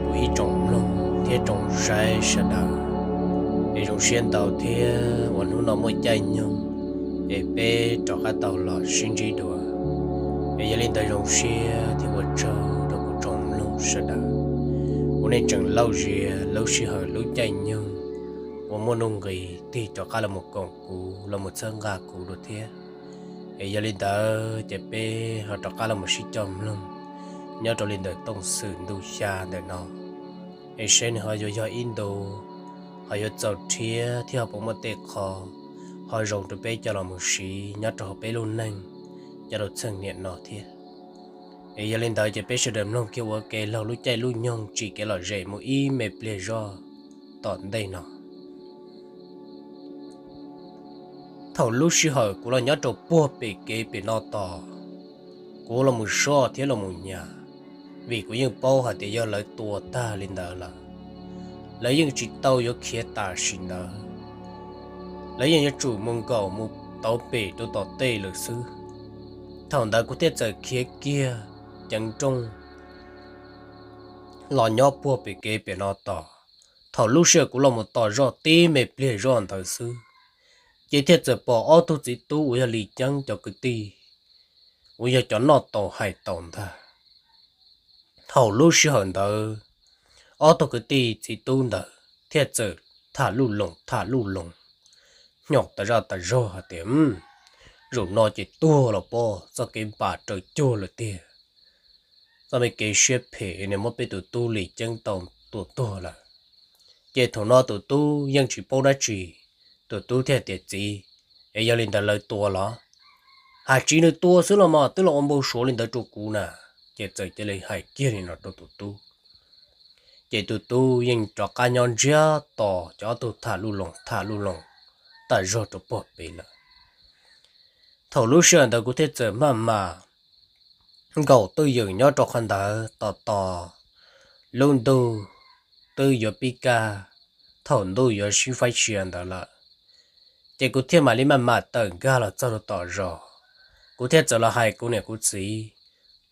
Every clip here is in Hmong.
kuv ib tsoom mloog thiab tsoom saib sawv daws, es zoo siab ntau thiab uas hnub no muaj caij nyoog es peb rov qab tau los sib ntsib dua. Es yog li ntawd zoo siab thiab ua tsaug rau kuv tsoom mloog sawv daws uas nej tseem lauj zias lub sij hawm lub caij nyoog uas muaj nuj nqis tig rov qab los mus koom kuv los mus txhawb nqa kuv dua thiab. Es yog li ntawd ces peb ho rov qab los mus sib coj mloog nyob rau li ntawm Tooj Xwm ntu xya ntawm no, es seb nws ho yuav yog ib ntu ho yuav txaus rhiab thiab ho puas muaj tej qho ho zoo rau peb coj los mus siv nyob rau hauv peb lub neej coj rau txheej niam no thiab. Es yog li ntawd ces peb sawv daws mloog kiag ua ke laug lub caij lub nyoog tsim kev lom zem mus ib me pliag zog tom ntej no. Thaum lub sij hawm kuv los nyob rau puag pem kev pem no tos, kuv los mus soj thiab los mus nyas, vim kuv yeej paub hais tias yog lawv tua tag li ntawd lawm, lawv yeej tsis tau yuav khiav tam sim ntawd, lawv yeej yuav tsum mus nkaum mus tau pem rau tom tej lawm xwb. Thaum ntawd kuv thiaj txawm khiav kiag ceev nrooj los nyob puag pem kev pem no tos. Thaum lub sij hawm kuv los mus tos zoj tib me pliag zoj ntawd xwb, ces thiaj txawm pom ob tug txiv tub uas yog Lis Ceeb cov kwv tij uas yog cov noj tau hais tau ntag. Thaum lub sij hawm ntawd, ob tug kwv tij txiv tub ntawd thiaj txawm tham luj loos tham luj loos, nyom tas zaj tas zog hais tias, zaum no ces tuag los pob, txoj kev npam raws cuag lawm tiag. Txoj me kev siab phem nws muab peb tus tub Lis Ceeb tau tua tuag lawm. Ces thaum no tus tub yeej tsis paub dab tsi, tus tub thiaj tias, txiv, es yog li ntawd lawv tua los? Hais tsis nws tua xwb los mas twb los ua npau suav li ntawd rau kuv na. Ces txawm cia li hais kiag li no rau tus tub. Ces tus tub yeej rov qab nyob ntsiag to cov ob tug tham luj loos tham luj loos tas zog rau puag pem lawm. Thaum lub sij hawm ntawd kuv thiaj txawm maj mam nkaum twj ywm nyob rau qhov ntawd tos tos lub ntuj twb yuav pib kaj, thaum ntuj yuav sib faib sia ntawd lawm, ces kuv thiaj mam li maj mam tawm nkag los txog rau tom zos. Kuv thiaj txawm los hais kuv niam kuv txiv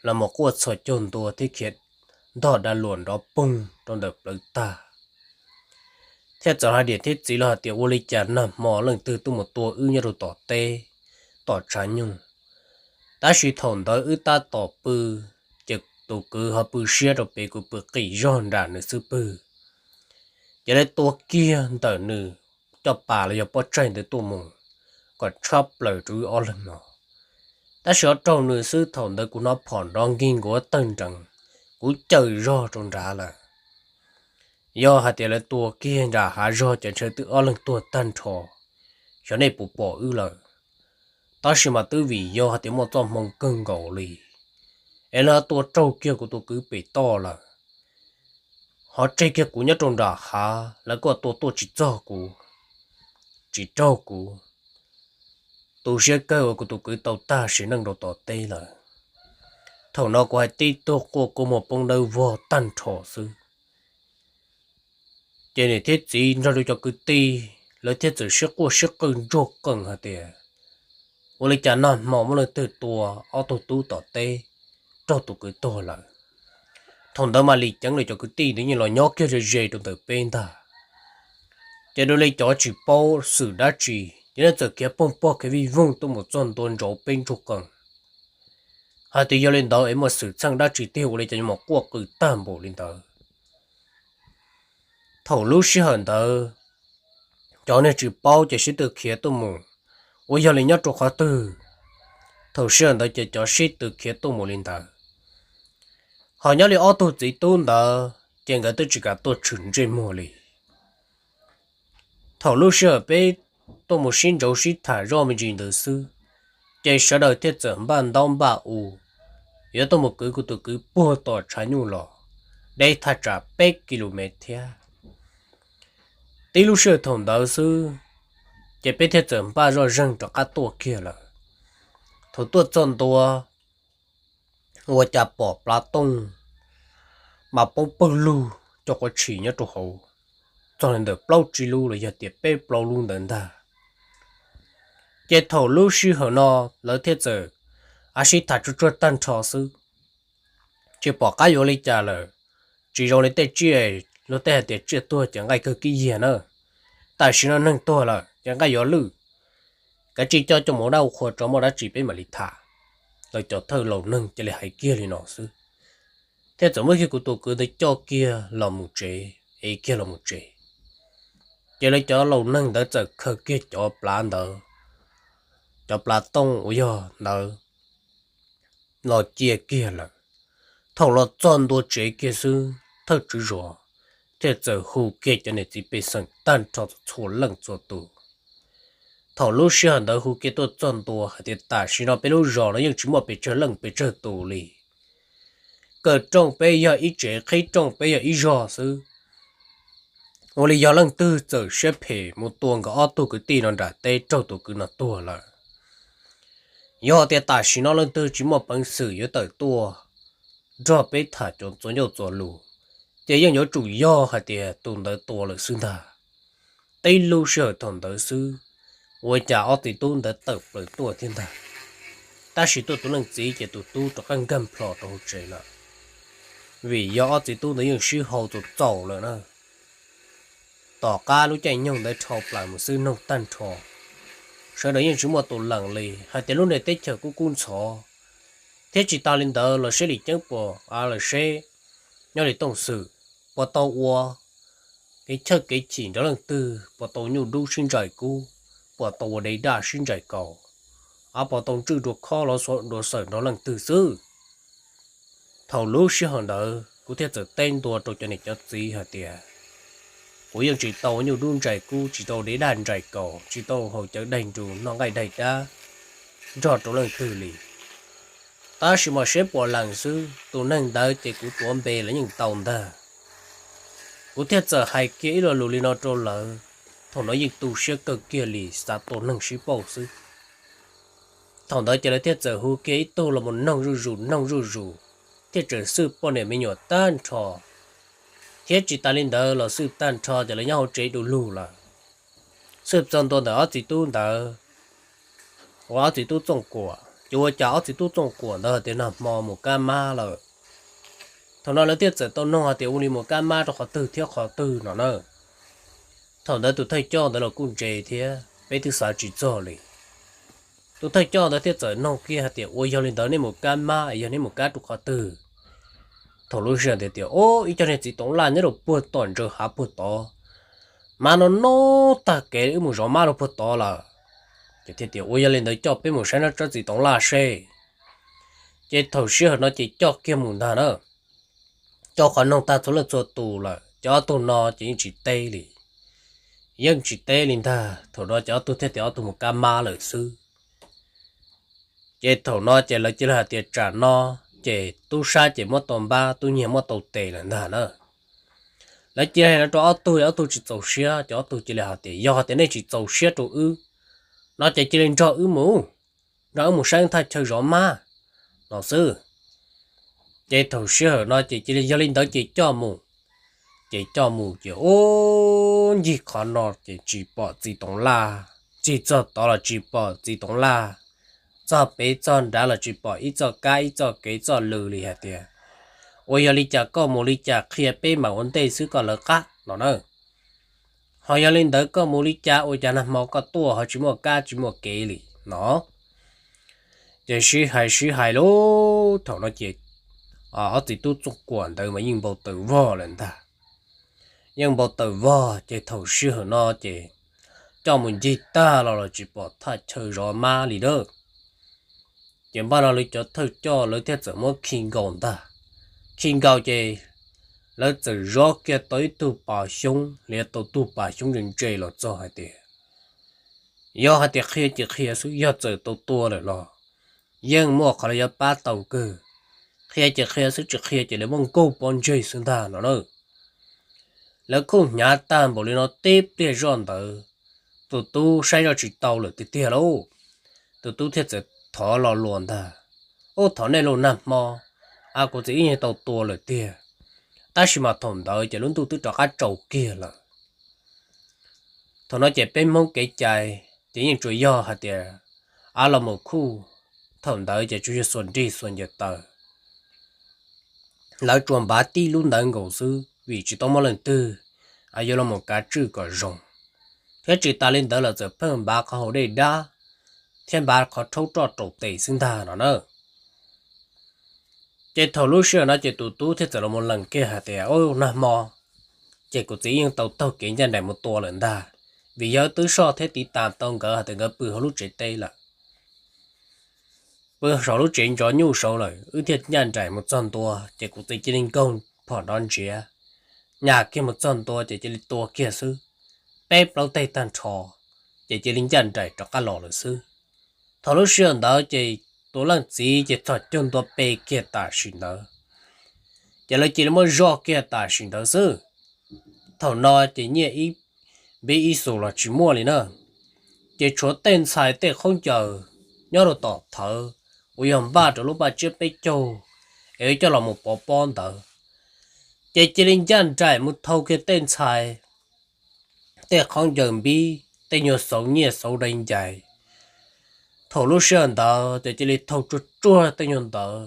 los mus quaj txhos caug ntua thiab khiav ntog da luam nrov poog rau ntawm plawv tag, thiaj txawm hais niam thiab txiv los hais tias ua li cas nag hmo leej twg tuaj mus tua wb nyob rau tom teb tom tshav nyuj. Tab sis thaum ntawd wb tab tom pw, ces tus kwv ho pw siab rau pem, kuv pw qis zog nram nws xub pwg. Ces lawv tua kiag ntawm nws caj pas los yog pob tsaig ntawd tuaj mus kom tshab plaws rau wb ob leeg no. Tab sis ho raug nws xwb, thaum ntawd kuv hnov phom nrov nkig nkuav tawg nrees, kuv cawm zog rau nrad lawm. Yog hais tias lawv tua kiag nram hav zog ces ntshe twb ob leeg tuag tag nrho, xyov nej puas pom wb lawm. Tab sis mas twb vim yog hais tias muaj txoj hmoo kawg nkaus li, es lawv tua raug kiag kuv tus kwv pem toj lawm, ho tseg kiag kuv nyob rau nram hav, lawv kuj tua tuaj tsis txog kuv, tsis raug kuv. Tu siab kawg uas kuv tus kwv tau tag sim neej rau tom teb lawm. Thaum no kuv hais tib tug quaj kua muag poob dawb vog tag nrho xwb. Ces niam thiab txiv nrog rau cov kwv tij lawv thiaj txawm sib quaj sib qw ntsuag qees hais tias, ua li cas nag hmo muaj leej twg tua ob tug tub tom teb raug tus kwv tuag lawm? Thaum ntawd mas Lis Ceeb lawv cov kwv tij nws yeej los nyob kiag ze ze rau ntawm peb ntag. Ces dua li cov tsis paub xwm dab tsi, ces lawv txawm khiav poog pog khiav vij voog tuaj mus txog ntua nraud peb ntsuag qees hais tias yog li ntawd es muaj xwm txheej dab tsi tiag ua li cas yuav mus quaj qw tag npaum li ntawd. Thaum lub sij hawm ntawd, cov neeg tsis paub ces sib tw khiav tuaj mus, ua yog li nyob rau qhov twg, thaum sij hawm ntawd ces cov sib tw khiav tuaj mus li ntawd. Ho nyob li ob tug txiv tub ntawd ces nkawd twb tsis kam tuaj tshwm ntsej muag li. Thaum lub sij hawm peb tuaj mus sib ntsauv sib tham zoj me ntsis ntawd xwb, ces sawv daws thiaj txawm npaj ntaub npaj u, yuav tuaj mus kwv kuv tus kwv puag tom tshav nyuj los, deb thaj tsam peb ki lu mev thiab. Tib lub sij hawm thaum ntawd xwb, ces peb thiaj txawm npaj zoj zeeg rov qab tuaj kiag lawm. Thaum tuaj txog ntua, ua cas pom plav tooj mas poob pawg lug cov quav tshis nyob rau hauv, txog li ntawm plaub tsib lub los yog tias peb plaub lub ntawd ntag. Ces thaum lub sij hawm no lawv thiaj txawm a sib tham tsuag tsuag tag nrho xwb, tsis pom qab yuav li cas lawm. tsis zoo li tej tsiaj, luag tej hais tias tsiaj tuag ces nqaij kawg kib yiag na. Tam sim no neeg tuag lawm ces nqaij yuav lwj. Kav tsij coj coj mus ua dab ua qhua tso, muaj dab tsi peb mam li tham. Lawv cov thawj laus neeg cia li hais kiag li no xwb, thiaj txawm muab kiag kuv tus kwv ntawd coj kiag los mus tsev, ev kiag los mus tsev. Ces lawv cov laus neeg ntawd txawm khaws kiag cov plav ntawd, cov plav tooj uas yog ntawd los cia kiag lawm. Thaum los txog ntua tsev kiag xwb, thawj tswv zos thiaj txawm hu kiag cov niam txiv pej xeem tag nrho txhua leej txhua tus. Thaum lub sij hawm ntawd hu kiag tuaj txog ntua hais tias tam sim no peb lub zos no yeej tsis muaj pes tsawg leej pes tsawg tus li. Kaw rooj peb yog ib tsev, qhib rooj peb yog ib zog xwb. Ua li yog leej twg txawm siab phem mus tua nkawd ob tug kwv tij no nram teb raug tus kwv no tuag lawm. Yog tias tam sim no leej twg tsis muaj peev xwm yuav tawm tuaj nrog peb tham cov txuas ncauj txuas lus, ces yeej yuav tsum yog hais tias tus ntawd tua lawm xwb ntag. Tib lub sij hawm thaum ntawd xwb, ua cas ob txiv tub ntawd tawm plaws tuaj thiab ntag. Tab sis tuaj tus leej txiv ces tus tub rov qab nkag plho rau hauv tsev lawm, vim yog ob txiv tub ntawd yeej sib hau txaus txaus lawm na. Tom qab lub caij nyoog ntawd dhau plaws mus xwb noog tag nrho, sawv daws yeej tsis muaj tus lees li hais tias lub niag teb chaws kub kub ntxhov, thiab tsis tas li ntawd los seb Lis Ceeb puas, a, los seb nyob Lis Tooj Xwm puas tau ua kev chawj kev chim nrog leej twg, puas tau nyuj dub sib ntsais kub, puas tau ua dej daj sib ntsais kaus, a, puas tau ntswj dua khob los dua xawm nrog leej twg xwb. Thaum lub sij hawm ntawd kuv thiaj txawm teb ntua rau cov niam cov txiv hais tias, kuv yeej tsis tau nyuj dub ntsais kub, tsis tau dej daj ntsais kaus, tsis tau haus cawv daig nrus noj nqaij daig dab nrog rau leej twg li. Tab sis mas seb puas lees xwb, tus neeg ntawd ces kuv tuav npe los yeej tau ntag. Kuv thiaj txawm hais kiag ib lo lus li no rau lawv, thaum no yeej tu siab kawg kiag li xav tua neeg sib pauj xwb. Thaum ntawd ces lawv thiaj txawm hu kiag ib tug los mus noog zuj zus noog zuj zus, thiaj txawm xwj poj niam me nyuam tag nrho. Thiab tsis tas li ntawd los xwj tag nrho ces lawv nyob hauv tsev du lug lawm. Xwj txog ntua ntawm ob txiv tub ntawd, ua ob txiv tub Txooj Kuam, ces ua cas ob txiv tub Txooj Kuam ntawd tias nag hmo mus kab mab lawm. Thaum no lawv thiaj txawm tau noog hais tias ua li mus kab mab rau qhov twg thiab qhov twg no na. Thaum ntawd tus thawj coj ntawd los kuj ntse thiab peb twb xav tsis txog li. Tus thawj coj ntawd thiaj txawm noog kiag hais tias ua yog li ntawd nej mus kab mab es yog nej mus kab rau qhov twg? Thaum lub sij hawm ntawd tias o, ib co niag txiv toov laj nyob rau puag tom ntsaws hav puag tod, mab no no tag kev wb mus zov mab rau puag tod lawm. Ces thiaj tias ua yog li ntawd coj peb mus saib nab tsob txiv toov laj seb. Ces thaum sij hawm no ces coj kiag mus ntag na. Coj qhov noog tag txhua leej txhua tus lawm ces ob tug no ces yeej tsis teb li. Yeej tsis teb li ntag, thaum no ces ob tug thiaj tias ob tug mus kab mab lawm xwb. Ces thaum no ces lawv cia li hais tias tsam no ces tub sab ces muab tau npab, tub nyiag muab tau tes lawm ntag na. Lawv cia li hais no rau ob tug, ob tug tsis txaus siab ces ob tug cia li hais tias yog hais tias nej tsis txaus siab rau wb no ces cia li nrog wb mus, nrog wb mus saib thaj chaw zov mab no xwb. Ces thaum sij hawm no ces cia li yog li ntawd ces coj mus. Ces coj mus ces ub, ncig qhov no ces tsis pom txiv toov laj, ncig txog tod los tsis pom txiv toov laj, txog pem txog nrad los tsis pom ib txoj kab ib txoj kev txoj lw li hais tias, ua yog li cas koj mus li cas qhia peb mam ua ntej xwb koj lawv qab no na. Ho yog li ntawd koj mus li cas ua cas nag hmo koj tuaj ho tsis muaj kab tsis muaj kev li no. Ces sib hais sib hais lauj, thaum no ces ob txiv tub Txooj Kuam ntawd mas yeej npau taws vog lawm ntag. Yeej npau taws vog ces thaum sij hawm no ces coj mus ncig tag los los tsis pom thaj chaw zov mab li lawm. Ces npaj no lawv cov thawj coj lawv thiaj txawm muab khi nkaus ntag. Khi nkaus ces lawv txawm zov kiag tau ib tug pas xyoob, li tau tug pas xyoob ntse ntse los txog hais tias, yog hais tias qhia ces qhia xwb, yog txawm tau tua lawm los yeej muaj qhov lawv yuav pab tau kawg. Qhia ces qhia xwb, tsis qhia ces lawv muab nkaug pob ntseg xwb ntag no na. Lawv kuj hnyav tag npaum li no tib pliag zoj ntawd, tus tub saib zoj tsis tau lawm tiag tiag lauj. Tus tub thiaj txawm thov lo lus ntag, ub, thov nej los nag hmo, a, kuv txiv ib nyuag tau tua lawm tiag. Tab sis mas thaum ntawd ces lub ntuj twb rov qab tsaus kiag lawm. Thaum no ces peb Hmoob kev cai ces yeej tsuas yog hais tias av los mus khuj, thaum ntawd ces tsuas yog xuas nrig xuas ncaws taws. lawv tsuas npav tib lub ntawd nkaus xwb vim tsis tau muaj leej twg yuav los mus kav tswj kom zoo, thiab tsis tas li ntawd lawv txawm pheej npav qhov haus dej dab thiab npav qhov rhaub roj rau tes xwb ntag no na. Ces thaum lub sij hawm no ces tus tub thiaj txawm los mus lees kiag hais tias, Ub, nag hmo ces kuv txiv yeej tau taug kev ncaj nraim mus tua lawm ntag, vim yog twb soj thiab tiv tas tau nkawd hais tias nkawd pw hauv lub tsev teb lawm, pw saum lub tsev ntxov nyuj saud lawm, wb thiaj ncaj nraim mus txog ntua ces kuv txiv cia li nkaug phom nrov ntsiav, nyas kiag mus txog ntua ces cia li tua kiag xwb, peb plaub teg tag nrho, ces cia li ncaj nraim rov qab los lawm xwb. Thaum lub sij hawm ntawd ces tus leej txiv ces txog caug ntua pe kiag tam sim ntawd, ces lawv cia li muab zoj kiag tam sim ntawd xwb. Thaum no ces nyiaj ib npib ib xus los tsis muaj li na, ces tshuav tej ntxhais tej khaub ncaws nyob rau tom thawv uas yog npaj rau lub paj tsiab peb caug es coj los mus pov pob ntawd, ces cia li ncaj nraim mus thau kiag tej ntxhais, tej khaub ncaws npib, tej nyuag xauv nyiaj xauv dai ncais. Thaum lub sij hawm ntawd ces cia li thau tsuag tsuag tej nyuag ntawd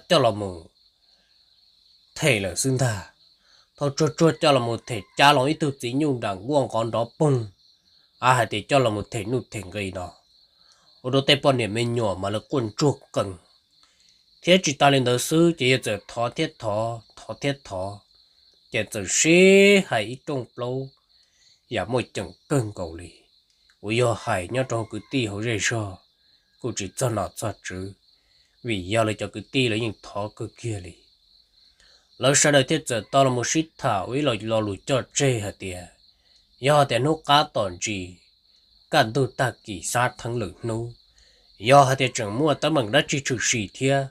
coj los mus them lawm xwb ntag. Thau tsuag tsuag coj los mus them cab los ib tug txiv nyuj nram nkuaj nqov nrov poog, hais tias coj los mus them nuj them nqi no, ua rau tej poj niam me nyuam mas lawv quaj ntsuag qees. Thiab tsis tas li ntawd xwb ces yawg txawm thov thiab thov, thov thiab thov, ces txawm sib hais ib rooj plaub yam muaj ceem kawg nkaus li, uas yog hais nyob rau hauv kwv tij hauv zej zog kuj tsis txog nom txog tswv, vim yog lawv cov kwv tij lawv yeej thov kawg kiag li. Lawv sawv daws thiaj txawm tau los mus sib tham ua ib lo lus coj tseg hais tias, yog hais tias hnub qab tom ntsis, kaj ntug tag kis sab theeb lwm hnub, yog hais tias tseem muaj teeb meem dab tsi tshwm sim thiab,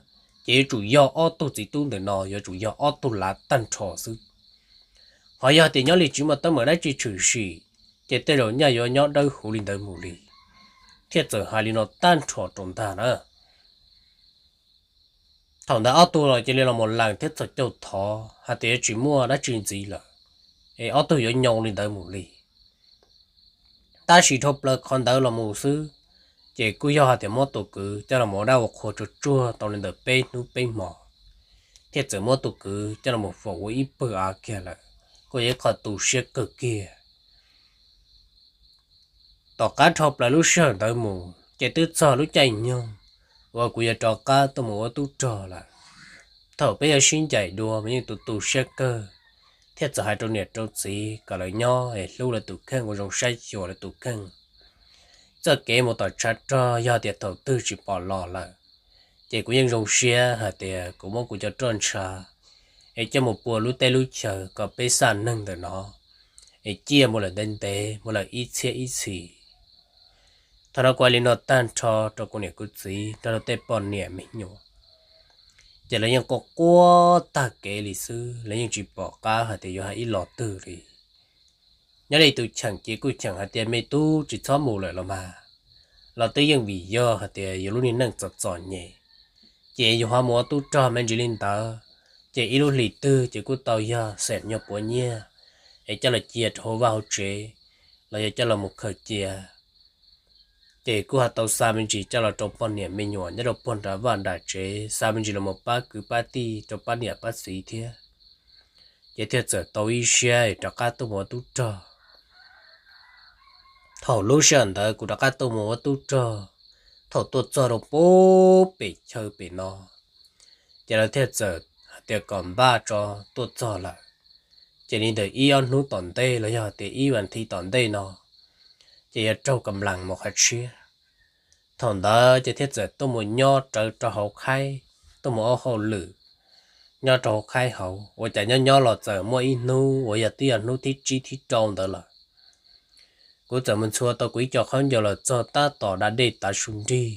ces yuav tsum yog ob tug txiv tub ntawm no yuav tsum yog ob tug lav tag nrho xwb. Ho yog tias nyob li tsis muaj teeb meem dab tsi tshwm sim, ces tej zaum nyaj yuav nyob dawb huv li ntawd mus li. Thiaj txawm hais li no tag nrho rau ntag na. Thaum ntawd ob tug los cia li los mus lees thiab txhos caug thov hais tias yuav tsis muaj dab tsi ntxiv lawm, es ob tug yuav nyoo li ntawd mus li. Tab sis dhau plaws qhov ntawd los mus xwb, ces kuj yog hais tias muab tus kwv coj los ua dab ua qhua tsuag tsuag tau li ntawm peb hnub peb hmo, thiaj txawm muab tus kwv coj los faus ua ib pawg av kiag lawm, kuj yog ib qho tu siab kawg kiag. Tom qab dhau plaws lub sij hawm ntawd mus ces twb txog lub caij nyoog uas kuv yuav rov qab tuaj mus ua tub rog lawm. Thaum peb yuav sib ncaim dua mas yeej tu tu siab kawg, thiaj txawm hais rau niam rau txiv kom lawv nyob es hlub lawv tus kheej ua zoo saib xyuas lawv tus kheej. Txoj kev mus tom tshav rog yog tias thaum twg tsis pom los lawm, ces kuv yeej zoo siab hais tias kuv muab kuv cov roj ntsha es coj mus pua lub teb lub chaw kom peb xaj neeg ntawm no es ciaj mus lawm ntev ntev mus lawm ib txhiab ib txhis. Thaum no kuv hais li no tag nrho rau kuv niam kuv txiv, rau tej poj niam me nyuam, ces lawv yeej quaj quaj tag kev li xwb, lawv yeej tsis pom qab hais tias yuav hais ib los twg li. Nyob li tus cheem ces kuj cheem hais tias me tub tsis txhob mus lawm los mas, los twb yeej vim yog hais tias yus lub niag neej txom txom nyem, ces yus ho mus ua tub rog me ntsis li ntawd, ces ib lub hlis twg ces kuj tau yog xeem nyuag puav nyiaj es coj los cia rau hauv vaj hauv tsev, los yog coj los mus khaws cia. Ces kuj ho tau xa me ntsis coj los rau poj niam me nyuam nyob rau puag nram vaj nram tsev, xa me ntsis los mus pab kwv pab tij rau pab niam pab txiv thiab. Ces thiaj txawm tau ib siab rov qab tuaj mus ua tub rog. Thaum lub sij hawm ntawd kuv rov qab tuaj mus ua tub rog, thaum tuaj txog rau pem chaw pem no, ces lawv thiaj txawm hais tias kom npaj tso tuaj txog lawm, ces li ntawm ib ob hnub tom ntej los yog hais tias ib vas thiv tom ntej no, ces yuav raug kam lees mus qhov tshiab. Thaum ntawd ces thiaj txawm tuaj mus nyob rawv rau hauv khaib, tuaj mus ua hauj lwm nyob rau hauv khaib hauv. Ua cas nyob nyob los txawm muaj ib hnub uas yog twb yog hnub thib tsib thib rau ntawd lawm, kuv txawm mus ntxhua tau kuv ib co khaub ncaws los txog tab tom da dej tav su nrig.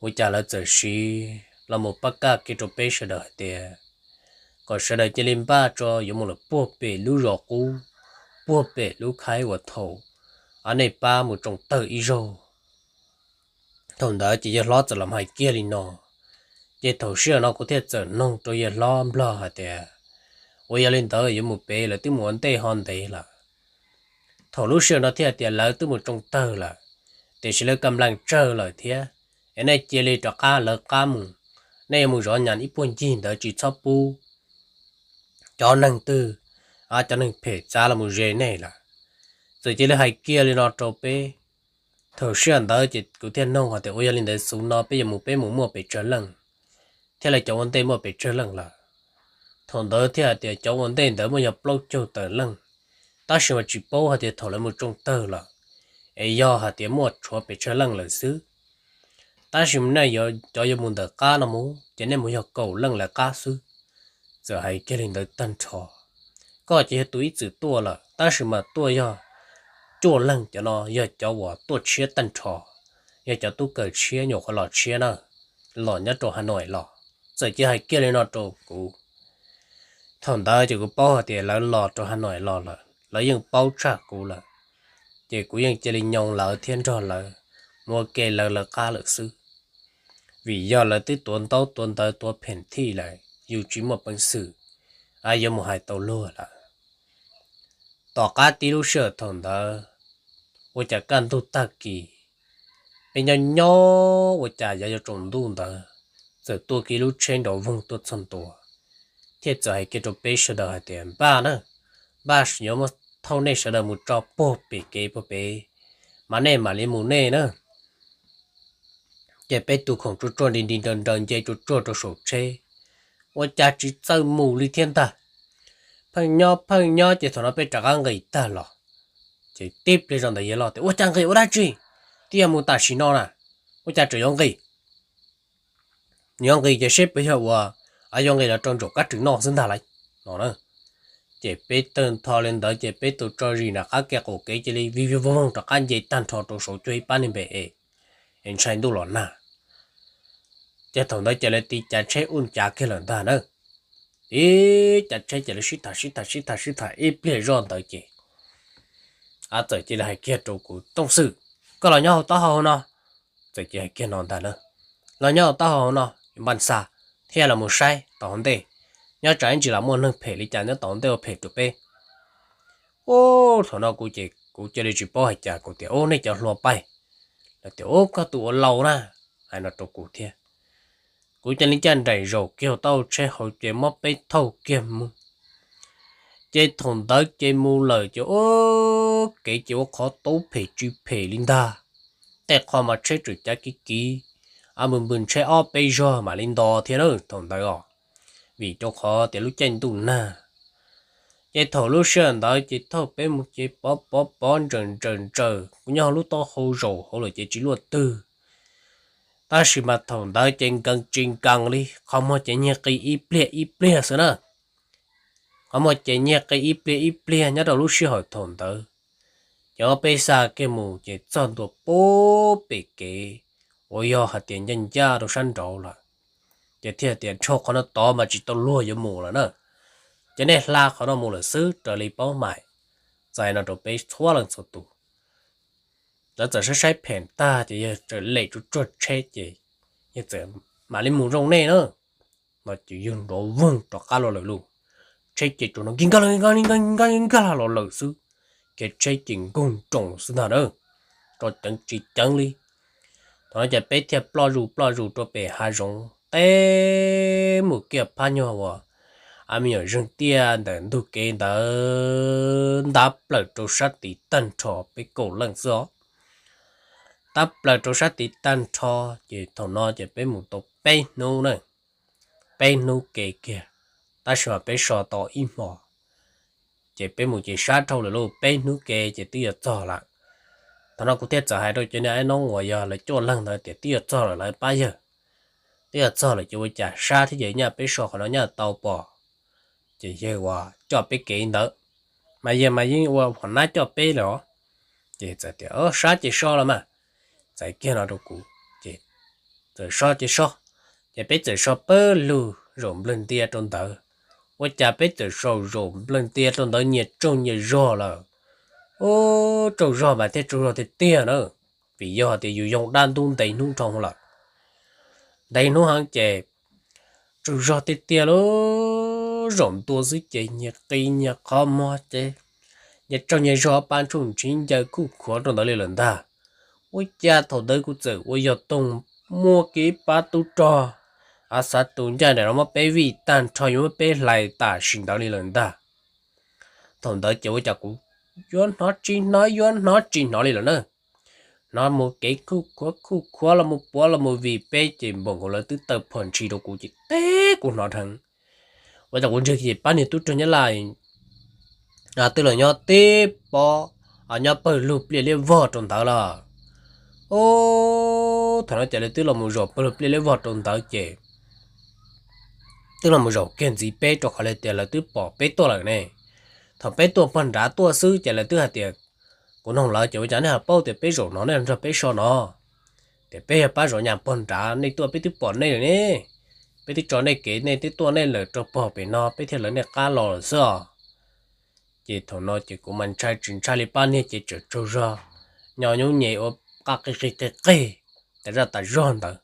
Ua cas lawv txawm siv los mus pab kaj kiag rau peb sawv daws hais tias kom sawv daws cia li npaj tso yuav mus lawm puag pem lub zos qub, puag pem lub khaib uas thaum nej pab mus tsoo tawg ib zaug. Thaum ntawd ces yawg hlob txawm los hais kiag li no. Ces thaum sij hawm no kuv thiaj txawm noog rau yawg hlob nplog hais tias, ua yog li ntawd yuav mus pem lawv twb mus ua ntej ho ntev lawm. Thaum lub sij hawm no thiaj tias lawv twb mus tsoo tawg lawm, tiam sis lawv kam lees tsawg lawm thiab, es nej cia li rov qab lawv qab mus. Nej yuav mus zov nyas ib puag ncig ntawd tsis txhob pub cov neeg twg, cov neeg phem txav los mus ze nej lawm. Txawm cia li hais kiag li no rau peb. Thaum sij hawm ntawd ces kuv thiaj nug hais tias, ua yog li ntawd xub no peb yuav mus, peb mus muaj pes tsawg leej, thiab lawv cov ua ntej muaj pes tsawg leej lawm? Thaum ntawd thiaj hais tias cov ua ntej ntawd muaj yog plaub caug tawm leej, tab sis mas tsis paub hais tias thaum lawv mus tsoo tawg lawm, es yog hais tias muaj tshuav pes tsawg leej lawm xwb. Tab sis mas nej cov yuav mus ntawm qab no mus ces nej mus yog kaum leej lawv qab xwb. Txawm hais kiag li ntawd tag nrho, koj ces yog tus ib txwm tuaj lawm, tab sis mas tuaj yog cuaj leeg, cov no yog cov uas tuaj tshiab tag nrho, yog cov tub kawm tshiab nyuam qhuav los tshiab na, los nyob rau Has Nois los. Txawm cia hais kiag li no rau kuv. Thaum ntawd ces kuv paub hais tias lawv los rau Has Nois los lawm, lawv yeej paub tshaj kuv lawm, ces kuv yeej cia li nyoo lawv thiab nrog lawv mus ua ke lawv lawv qab lawm xwb. Vim yog lawv twb tuav ntaub tuav ntawv tuav phem thij lawm, yus tsis muaj peev xwm yuav mus hais tau luag lawm. Tom qab tib lub sij hawm thaum ntawd, ua cas kaj ntug tag kis, peb nyob nyob ua cas yav yuav tsaus ntuj ntawd, txawm tuaj kiag lub tsheb nrov voog tuaj txog ntua, thiaj txawm hais kiag rau peb sawv daws hais tias, npaj na, npaj yuav muab thauj nej sawv daws mus tso puag pem kev puag pem, mas nej mam li mus nej na. Ces peb tus khoom tsuag tsuag nti nti nraws nraws nce tsuag tsuag rau saum tsheb, ua cas tsis txawj mus li thiab ntag. Pheej nyob pheej nyob ces thaum no peb rov qab nqis tag los, ces tib pliag zoj ntawd yawg loj tias, ua cas nqis ua dab tsi? Twb yog mus tam sim no na, ua cas tseem yuav nqis? Yuav nqis ces seb puas yog uas yuav nqis los rau ntsaum kab rwg noj xwb ntag lauj, no na. Ces peb tawg ntho li ntawd ces peb tus tso zis nram qab kev qaum kev cia li vij vij voog voog rov qab nce tag nrho rau saum cuag ib pab niag npe es, es ntshai ntuj los nag. Ces thaum ntawd ces lawv tiv cav tsheb ub cav kiag lawm ntag na. Tiv cav tsheb ces lawv sib tham sib tham sib tham sib tham ib pliag zoj ntawd ces txawm cia li hais kiag rau kuv, Tooj Xwm, koj los nyob hauv taub hau no. Txawm cia li hais kiag no ntag na, los nyob hauv taub hau no, npaj xa thiab los mus saib tom hauv ntej, nyob tsam ib ntsis los muaj neeg phem li cas nyob tom hauv ntej ua phem rau peb. Ub, thaum no kuv ces kuv cia li tsis paub hais cas, kuv tias, Ub, nej cov hluas paib. Lawv tias, Ub, koj tus ua laus na, hais no rau kuv thiab. Kuv cia li ncaj nraim zaum kiag hauv taub hau tsheb hauv ces muab peb thauj kiag mus. Ces thaum ntawd ces mus lawm ces ub, kev ces ua qhov tub phem tsw phem li ntag. Tej qho mas tsheb tseem cav kiv kiv, a, npws npws tsheb ob peb zog mam li nto thiab na thaum ntawd os, vim rau qhov tias lub caij ntuj nag. Ces thaum lub sij hawm ntawd ces thauj peb mus ces pov pov pov ntsaws ntsaws ntsaws, kuv nyob hauv lub taub hau zaum hauv lawm ces tsis luaj twg. Tab sis mas thaum ntawd ces nkees tsis nkees li, qhov muag ces nyiag qi ib pliag ib pliag xwb na. Qhov muag ces nyiag qi ib pliag ib pliag nyob rau lub sij hawm thaum ntawd. Ces ob peb xa kiag mus ces txog ntua pub pem kev uas yog hais tias ncaj ncaj rau sab nraud lawm, ces thiaj tias, Dhau qhov no tod mas tsis tau luag yuav mus lawm na, ces nej hla qhov no mus lawm xwb raws li paub mais. Txais no rau peb txhua leej txhua tus. Lawv txawm saib saib phem tag ces yawg txawm lem tsuag tsuag tsheb ces yawg txawm, Mam li mus zoo nej na. No ces yawg nrov voog rov qab los lawm lauj. Tsheb ces tsuas no nkig nkag nkag nkag nkag los lawm xwb, kev tsheb ces nkoog nroos xwb ntag na, tso ceev tsis ceev li. Thaum no ces peb thiaj ploj zuj ploj zus rau pem hav zoov teb mus kiag phab nyuag uas a me nyuam zeeg tiaj ntawm ntug kev ntawd ntab plaws rau sab tid tag nrho peb kaum leej xwb os. Ntab plaws rau sab tid tag nrho, ces thaum no ces peb mus tau peb hnub na, peb hnub kev kiag, tab sis mas peb so tau ib hmo. Ces peb mus ces sab dhau lawm lauj, peb hnub kev ces twb yuav txog lawm. Thaum no kuv thiaj txawm hais rau cov niag ab noob uas yog lawv cuaj leeg ntawd tias twb yuav txog lawm lawv pab yawg, twb yuav txog lawm ces ua cas sab thiab ces nyaj peb so qhov no nyaj tau pom. Ces yawg uas coj peb kev ntawd, mas yawg mas yeej ua hom nab coj peb lawm os. Ces txawm tias, Sab ces so los mas. Txawm kiag no rau kuv, ces txawm so ces so. Ces peb txawm so pawg lug zaum nplawg ntia rau ntawd. Ua cas peb txawm so zaum nplawg ntia rau ntawd nyias tsaug nyias zog lawm. Ub, tsaug zog mas thiaj tsaug zog tiag tiag na, vim yog tias yus yoo dab ntub ntev hnub nrho lawm. Ntev hnub heev ces tsaug zog tiag tiag lauj, zaum ntua xwb ces nyias qi nyias qhov muag ces nyias tsaug nyias zog, paj ntshuj ntshiv ncaws kuj khuav rau ntawd li lawm ntag. Ua cas thaum ntawd kuv txawm ua yog toog, muaj kiag ib pab tub rog Xav tus ncaj nraim no muab peb vij tag nrho, yuav muab peb hlais tam sim ntawd li lawm ntag. Thaum ntawd ces ua cas kuv yuav hnov tsis hnov, yuav hnov tsis hnov li lawm na. Hnov mus kev khuj khuav khuj khuav los mus puav los mus vij peb ces npaum nkaus lawv twb taw phom ntshis rau kuv ces teb kuv hnov dheev. Ua cas kuv ntsia kiag ces pab niag tub rog Nyab Laj twb los nyob tib pob, nyob pawg lug pliaj liab vog rau ntawd lawm. Ub, thaum no ces lawv twb los mus zaum pawg lug pliaj liab vog rau ntawd ces twb los mus zaum kiag ntxiv peb rau qhov li tias lawv twb pom peb tuaj lawm ne. Thaum peb tuaj pog nrad tuaj xwb ces lawv twb hais tias, kuv nug lawv ces ua cas nej ho paub tias peb zaum no nej nrog peb so no? Tias peb yog pab zov nyas pog nrad, nej tuaj peb twb pom nej lawm ne. Peb twb tso nej kev nej twb tuaj nej lawm rau pog pem no peb thiaj lawv nej qab los lawm xwb os. Ces thaum no ces kuv mas ntshai tsis ntshai li pab niag ces tseem tsaug zog, nyo nyuj nyem ua qaj qig qig qig qig tas zaj tas zog ntawd.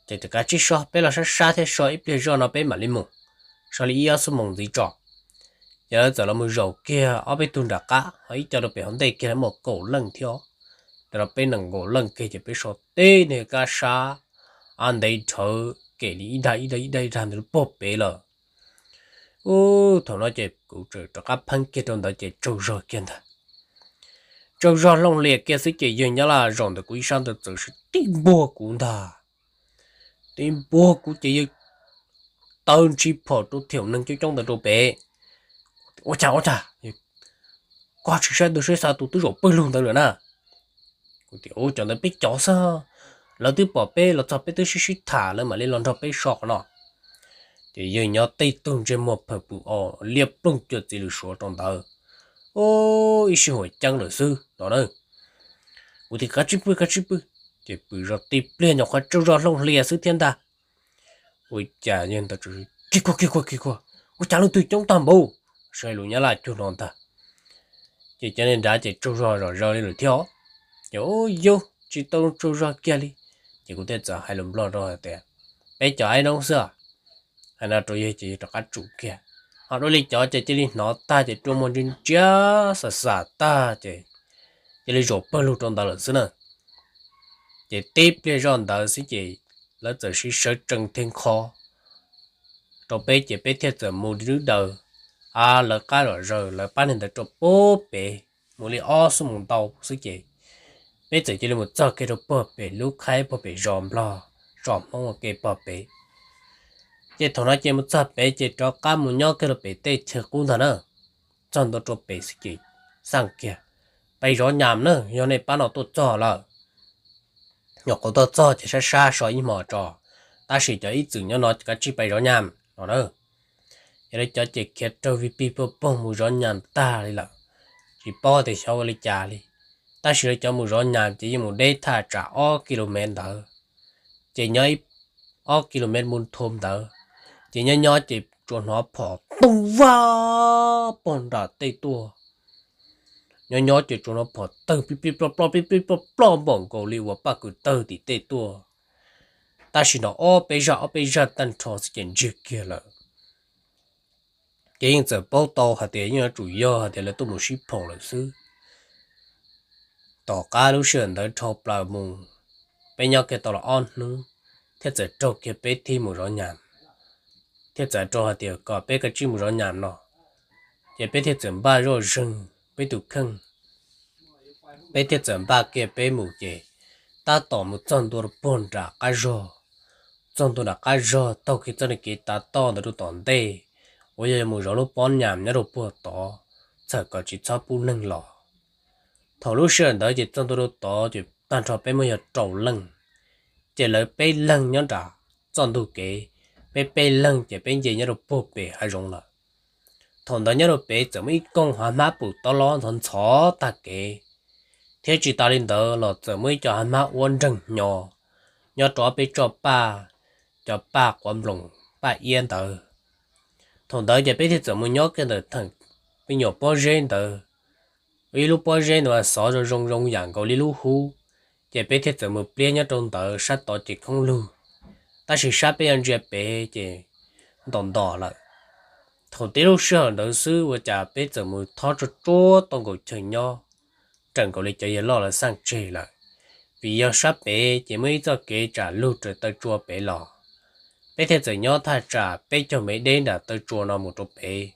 Ces tias kav tsij so, peb los sab sab thiab so ib pliag zoj no peb mam li mus, so li ib ob xuab moos ntxiv tso. Ces lawv txawm los mus zaum kiag ob peb tug nram qab ho ib co rau pem hauv ntej kiag lawv muaj kaum leej thiab. Ces los peb nees nkaum leej kiag ces peb so teb niag kab sab, a ntev dhawv kem li ib dag ib dag ib dag ib dag ntawd pog pem lawm. Ub, thaum no ces kuv tseem rov qab pheeb kiag rau ntawd ces tsaug zog kiag ntag. Tsaug zog hlooj hlias kiag xwb ces yawg Nyab Laj zaum ntawm kuv ib sab ntawd txawm tib npuag kuv ntag. Tib npuag kuv ces yawg taw ntshis phom rau thiab neeg coob coob ntawd rau pem. Ua cas ua cas, koj tsis saib tus saib xa tus twb zaum pawg lug ntawd lawm na. Kuv tias ua cov ntawd peb cov xwb, lawv twb pom peb los txog peb twb sib sib tham lawv mam li los nrog peb so qhov no. Ces yawg nyob tej tug ntsej muag phawm pwm os liab ploog cuag txiv lws suav rau ntawd. Ub, ib sij huam ceeb lawm xwb no na. Kuv tias kav tsij pw kav tsij pw, ces pw zog tib pliag nyuam qhuav tsaug zog hlooj hlias xwb thiab ntag. Ua cas yawg ntawd kiag khuag kiag khuag kiag khuag, ua cas leej twg coob tag npaum, sawv lus Nyab Laj cuag no ntag. Ces cov neeg nrad ces tsaug zog zom zaws li lawm thiab. Ces ub, yus tsis tau tsaug zog kiag li. Ces kuv thiaj txawm hais lus Nplog rau hais tias, peb cov aib noob xwb. Hais no rau yawg ces yawg rov qab tsum kiag. Ho dua li cov ces cia li hnov tag ces rua muag ntsia ntsia xam xam tag ces cia li zaum pawg lug rau ntawd lawm xwb na. Ces tib pliag zoj ntawd xwb ces lawv txawm sib sawv tsees theej qho rau peb ces peb thiaj txawm mus dwb daws, a, lawv qab zom zaws lawv pab neeg ntawd rau puag pem, mus li ob xuab moos ntau xwb ces peb txawm cia li mus txog kiag rau puag pem lub khaib puag pem zos Nplog, zos Hmoob ua ke puag pem. Ces thaum no ces mus txog pem ces rov qab mus nyob kiag rau pem tej chaw qub ntag na. Txog ntua rau pem xwb ces xaj kiag, pais zov nyas na, yog nej pab no tuaj txog lawm. Nyuam qhuav tuaj txog ces sab sab so ib hmos tso, tab sis cov ib txwm nyob no kav tsij pais zov nyas no na. Yog li cov ces khiav raug vij pig puag poog mus zov nyas tag li lawm, tsis paub tias xyov ua li cas li. Tab sis lawv cov mus zov nyas ces yeej mus deb thaj tsam ob ki lu mev ntawd, ces nyob ib ob ki lu mev mus thum ntawd, ces nyob nyob ces tsuas hnov phom toog vaj puag nram tej tuaj. Nyob nyob ces tsuas hnov phom tawg pib plij ploj ploj pib plij ploj ploj npaum nkaus li uas paj kws tawg tim tej tuaj. Tab sis nrov ob peb zaj ob peb zaj tag nrho xwb ces ntsiag kiag lawm. Ces yeej txawm paub tau hais tias yeej yuav tsum yog hais tias lawv tuaj mus sib phoom lawm xwb. Tom qab lub sij hawm ntawd dhau plaws mus, peb nyob kiag tau los ob hnub, thiaj txawm raug kiag peb thib mus zov nyas, thiaj txawm raug hais tias kom peb kav tsij mus zov nyas no. Ces peb thiaj txawm npaj zoj zeeg peb tus kheej, peb thiaj txawm npaj kiag peb mus ces tab tom mus txog ntua rau puag nram qab zog. Txog ntua nram qab zog taug kiag txoj kev tav toj ntawd rau tom ntej, uas yog mus zov lub pob nyas nyob rau puag tod, txhawm kom tsis txhob pub neeg los. Thaum lub sij hawm ntawd ces txog ntua rau tod ces tag nrho peb muaj yog rau leej, ces lawv peb leeg nyob nram txoj ntug kev, peb peb leeg ces peb nce nyob rau puag pem hav zoov lawm. Thaum ntawd nyob rau pem txawm muaj ib koog hav hmab pum tob lob ntxhov ntxhov tag kev, thiab tsis tas li ntawd los txawm muaj ib co hav hmab uab nreeg hnyo nyob rau ob peb tsob paj, cov paj quav nploos paj iab ntawd. Thaum ntawd ces peb thiaj txawm mus nyob kiag ntawm theem me nyuam pob zeb ntawd, ib lub pob zeb ntawd mas xov zoo zoo zoo yam nkaus li lub hub, ces peb thiaj txawm mus pliab nyob rau ntawd sab tod ces khoob lug, tab sis sab peb yuav ntsia pem ces ntom ntom lawm. Thaum tib lub sij hawm ntawd xwb ua cas peb txawm mus thob tsuag tsuag tau nkaus chaw nyob, raws nkaus li cov yawg loj lawv xaj tseg lawm, vim yog sab pem ces muaj ib txoj kev tsam lug raws taw tsua pem los, Peb thiaj txawm nyob thaj tsam peb caug mev deb nram taw tsua no mus rau pem.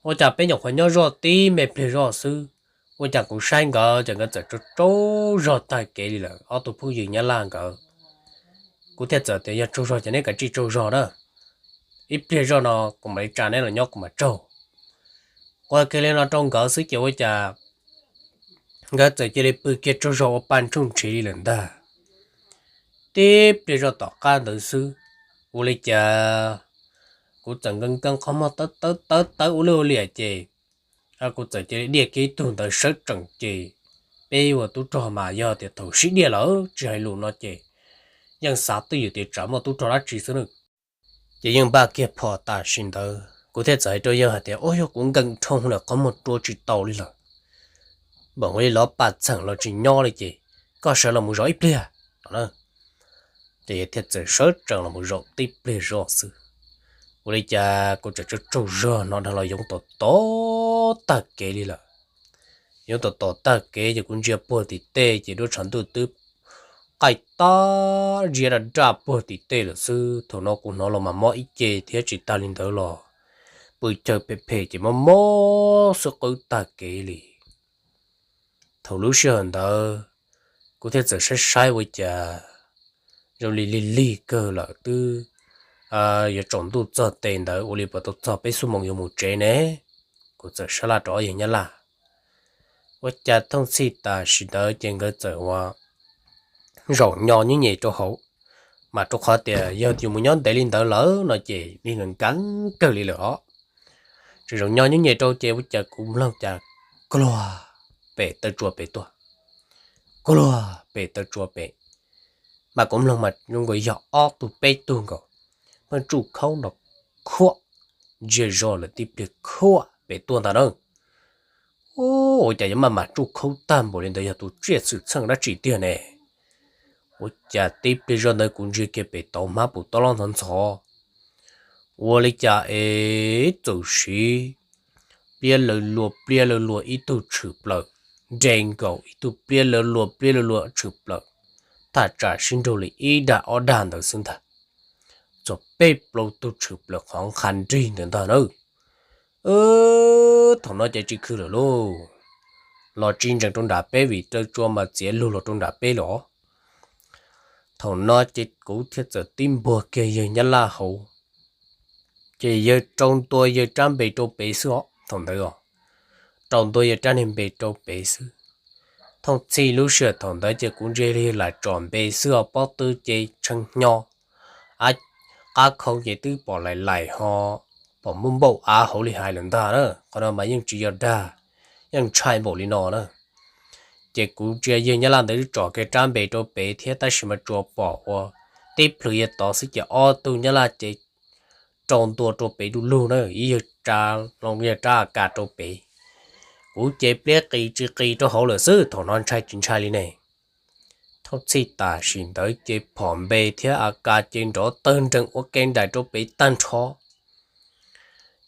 Ua cas peb nyuam qhuav nyob zoj tib me pliag zoj xwb, ua cas kuv saib nkawd ces nkawd txawm tsaug tsaug zog tag kev li lawm ob tug phooj ywg Nyab Laj nkawd. Kuv thiaj txawm tias yog tsaug zog ces neb kav tsij tsaug zog na, ib pliag zoj no kuv mam li tsa neb los nyob kuv mam tsaug. Qhia kiag li no rau nkawd xwb ces ua cas nkawd txawm cia li pw kiag tsaug zog ua pa ntshooj ntshiv li lawm ntag. Tib pliag zoj tom qab ntawd xwb, ua li cas kuv txawm nkees nkees qhov muag tawv tawv tawv tawv ua luj ua liam ces kuv txawm cia li diaj kiag ib tug ntawd sawv tsees ces peb ua tub rog mas yog tias thaum sib diaj lawm tsis hais lus no ces yeej xav twj ywm tias tsam muaj tub rog dab tsi xwb na. Ces yeej npaj kiag phom tam sim ntawd kuv thiaj txawm hais rau yawg hais tias, Ub, yog kuv nkees dhau lawm qhov muag rua tsis tau li lawm, npaum li lov paj txheem los tsis nyob li ces koj sawv los mus zaum ib pliag no. Ces yawg thiaj txawm sawv tsees los mus zaum tib pliag zoj xwb, ua li cas kuv txawm tsaug tsaug zog hnov dhau los yoov tom tom tag kev li lawm. Yoov tom tom tag kev ces kuv ntsia puag tim tej ces duab tshav ntuj twb qaij tag ntsia raj raj puag tim tej lawm xwb. Thaum no kuv hnov los mas mob ib ce thiab tsis tag li ntawd los pw chaw phem phem ces mob mob xwb qwb tag kev li. Thaum lub sij hawm ntawd kuv thiaj txawm saib saib ua cas zoo li lig lig kawg lawm twb yuav tsaus ntuj txog tes ntawd ua li puas tau txog peb xuab moos yuav mus tsev ne. Kuv txawm sab laj rau ob yawg Nyab Laj, ua cas thooj txhij tam sim ntawd ces nkawd txawm ua zaum nyo nyuj nyem rau hauv, mas rau qhov tias yog yus mus nyob ntev li ntawd lawm no ces nkees nkees kawg li lawm os. Txawm zaum nyo nyuj nyem rau ces ua cas kuv mloog cas kluag pem taw tsua pem tuaj, kluag pem taw tsua pem, mas kuv mloog mas zoo nkaus yog ob tug peb tug nkaus pheej tsuj khaub nrov khuam, ntsiag zog lawm tib pliag khuam pem tuaj ntag na. Ua cas yuav maj mam tsuj khaub tag npaum li ntawd, yog tus tsiaj xwm txheej dab tsi tiag ne? Ua cas tib pliag zoj ntawd kuv ntsia kiag pem tauv hmab puv tob lob ntxhov ntxhov, ua li cas es txawm siv pliab lawv luag pliab lawv luag ib tug tshwm plaws, nres nkaus ib tug pliab lawv luag pliab lawv luag tshwm plaws, thaj tsam sib nrug li ib dag ob dag ntawd xwb ntag. Txog peb plaub tug tshwm plaws qhov nqha nrig ntawd ntag na. Thaum no ces tsis khw lawm lauj, los tsis ntsees rau nram peb vim taw tsua mas txiav lug los rau nram peb los. Thaum no ces kuv thiaj txawm tib npuag kiag yawg Nyab Laj hauv, ces yawg rau ntua yawg rab npe rau pem xwb os. Thaum ntawd os, rau ntua yawg rab niag npe rau pem xwb. Thooj txhij lub sij hawm thaum ntawd ces kuv ntsia li lam tsom npe xwb os, pob tw ces tshee hnyo, qab khoo ces twb pom lais lais ho, pom npauj npauj av hauv li hais lawm ntag na. Qhov no mas yeej tsis yog dag, yeej ntshai npaum li no na. Ces kuv ntsia yawg Nyab Laj ntawd twb tsom kiag rab npe rau pem thiab tab sis mas tsuas pom ua tib plhws yawg tod xwb ces ob tug Nyab Laj ces rau ntua rau pem du lug na, ib yawg tsa loo yawg rab a kas rau pem. Kuv ces pliab qis tsis qis rau hauv lawm xwb, thaum no ntshai tsis ntshai li ne. Thooj txhij tam sim ntawd ces phom npe thiab a kas ces nrov tawg nrees ua ke nraim rau pem tag nrho.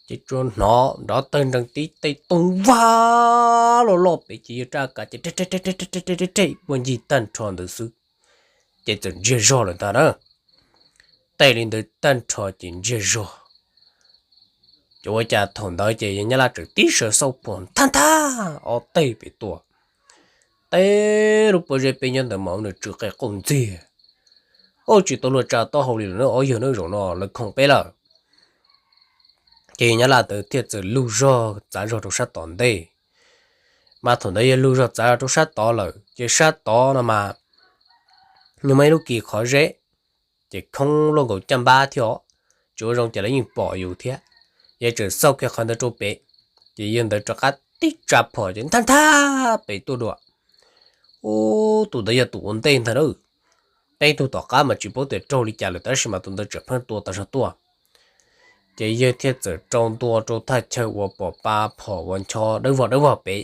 Ces tsuas hnov nrov tawg nrees tib tej tooj vag loj loj pem ces yawg rab a kas ces reb puag ncig tag nrho ntawd xwb, ces txawm ntsiag zog lawm ntag na. Tej li ntawd tag nrho ces ntsiag zog. Ces ua cas thaum ntawd ces yawg Nyab Laj txawm tib saw xauj phom nthab nthab ob teg pem tuaj. Tej lub pob zeb peb nyob ntawd mas nws tsw qe qauj ntxiag, ua tsis tau luag tsa taub hau li lawm na, ob yawg na, zaum no lawv khoom peb lawm. Ces yawg Nyab Laj ntawd thiaj txawm lug zog txav zog rau sab tom ntej. Mas thaum ntawd yawg lug zog txav zog rau sab tod lawm ces sab tod no mas nws muaj ib lub kis qhov zeb, ces khoob luaj nkaus caj npab thiab os, tsis ua zoo ces lawv yeej pom yus thiab. Yawg txawm xauj kiag qhov ntawd rau pem, ces yawg ntawd rov qab tib tsa phom ces nthab nthab pem tuaj dua. Ub, tus ntawd yog tus ua ntej ntag na. Peb tug tom qab mas tsis paub tias raug li cas lawm tab sis mas tus ntawd tseem pheej tua tas zog tuaj. Ces yawg thiaj txawm rau ntua rau thaj chaw uas pom pa phom uas ncho dawb vog dawb vog pem.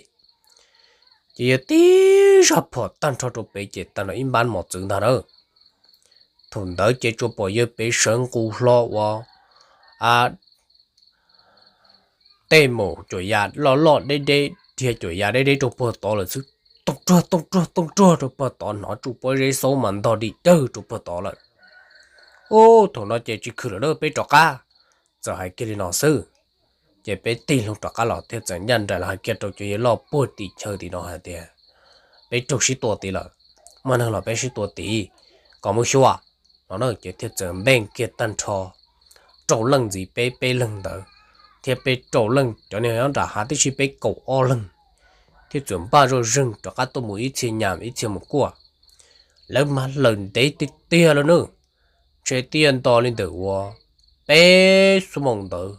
Ces yawg tib zaj phom tag nrho rau pem ces tag nrho ib npab mos txwv ntag na. Thaum ntawd ces tsuas pom yawg pem sawv nqus hlo ua tej maum cuam yas loj loj deb deb, dhia cuam yas deb deb rau puag tod lawm xwb. Tooj ruag tooj ruag tooj ruag rau puag tod, hnov tsuj pob zeb xaub mas ntog dim dawg rau puag tod lawm. Ub, thaum no ces tsis khwv lawm, peb rov qab. Txawm hais kiag li no xwb, ces peb tig loo rov qab los thiab txawm ncaj nraim los hais kiag rau cov yawg loj puag tim chaw tim no hais tias, peb raug sib tua tid lawm, muaj neeg los peb sib tua tid, kom mus xyuas no na. Ces thiaj txawm npeej kiag tag nrho rau leej ntxiv peb peb leeg ntawd, thiab peb rau leej cov neeg nyob nram hav tib si peb kaum ob leeg, thiaj txawm npaj zoj zeeg rov qab tuaj mus ib txhia nyam ib txhia mus kuaj. Lawv mas lawm ntev tiag tiag lawm nawb, ntshe twb nto li ntawm uas peb xuab moos ntawd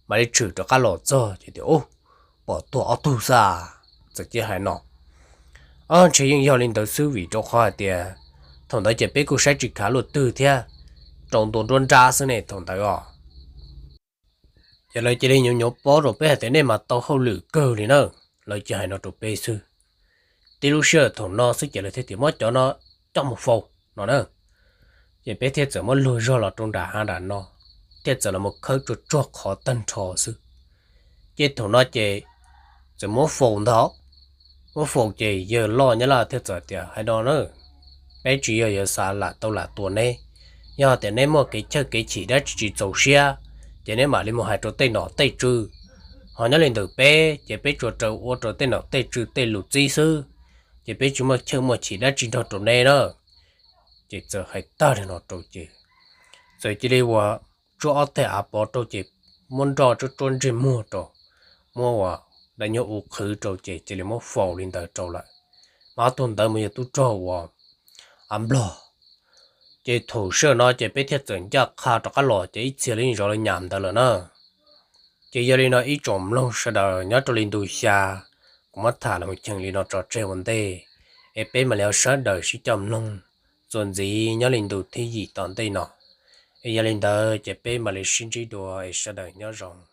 mam li tshwm rov qab los txog ces tias, Ub, pom tuag ob tug xwb. Txawm cia hais no, Ob, ntshe yeej yog li ntawd xwb vim rau qhov hais tias thaum ntawd ces peb kuj saib tsis khav luaj twg thiab, rau ntua nruab nrab xwb ne thaum ntawd os. Ces lawv cia li nyuav nyuav pob rau peb hais tias, Nej mas tau hauj lwm kawg li na. Lawv cia hais no rau peb xwb. Tib lub sij hawm thaum no xwb ces lawv thiaj tias, Muab cov no coj mus faus no na. Ces peb thiaj txawm muab luag zog los rau nram hav nram no, thiaj txawm los mus khawb tsuag tsuag qhov tag nrho xwb. Ces thaum no ces txawm muab faus ntag. Muab faus ces yawg loj nyob laj thiaj txawm tias, Hais no na, peb tsis yog yuav xav lam tau lam tua neb. Yog tias neb muaj kev chawj kev chim dab tsi tsis txaus siab, ces neb mam li mus hais rau tej nom tej tswv. Ho nyob li ntawm peb ces peb tsuas raws ua rau tej nom tej tswv tej lus txib xwb, ces peb tsis muaj chawj muaj chim dab tsi nrog rau neb na. Ces txawm hais tag li no rau ces txawm cia li ua tsuab ob teg av pov rau ces muab nroj tsuab tsuab ntsej muag rau, muab ua daim nyuag u qhwv rau ces cia li muab faus li ntawd rau lawm. Mas ob tug ntawd mas yog tub rog uas av nplog. Ces thaum sij hawm no ces peb thiaj txawm ncaj qha rov qab los ces ib txhia li zov li nyam ntawd lawm na. Ces yog li no ib tsoom mloog sawv daws nyob rau li ntu xya, kuv muab tham los mus cheem li no tso tseg ua ntej, es peb mam li sawv daws sib coj mloog txuas ntxiv nyob li ntu thib yim tom ntej no. Es yog li ntawd ces peb mam li sib ntsib dua es sawv daws nyob zoo.